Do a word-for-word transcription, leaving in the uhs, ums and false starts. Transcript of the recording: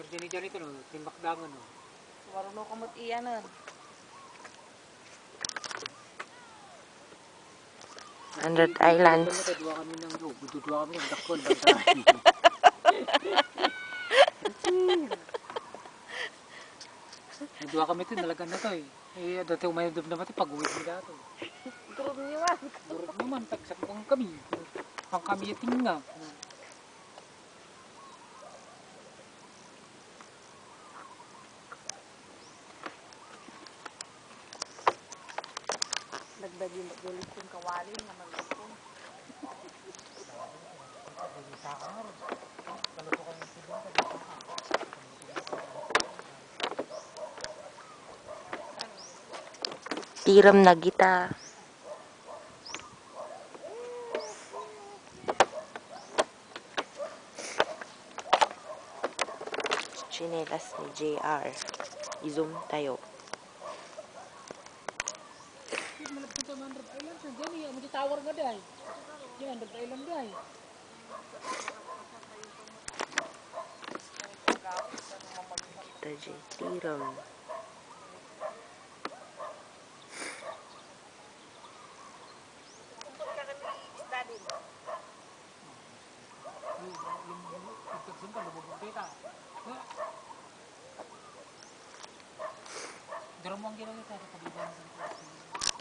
Jani-jani to no, timbak dangan no. Marunong ko mot iyan no. Hundred Islands. Dua kami nang do, butuh dua kami nang dakon bantay. Dua kami to nalagan na to e. E, dati umay dum na mati paguwid mi dato. Durog mi wan. Durog mi wan, tagsak pang kami. Pang kami ya tinga. Dagdag yung magulit yung kawali nga magdukong. Tiram na gita. Tsinelas ni J R. Izom tayo. Kita je tiram.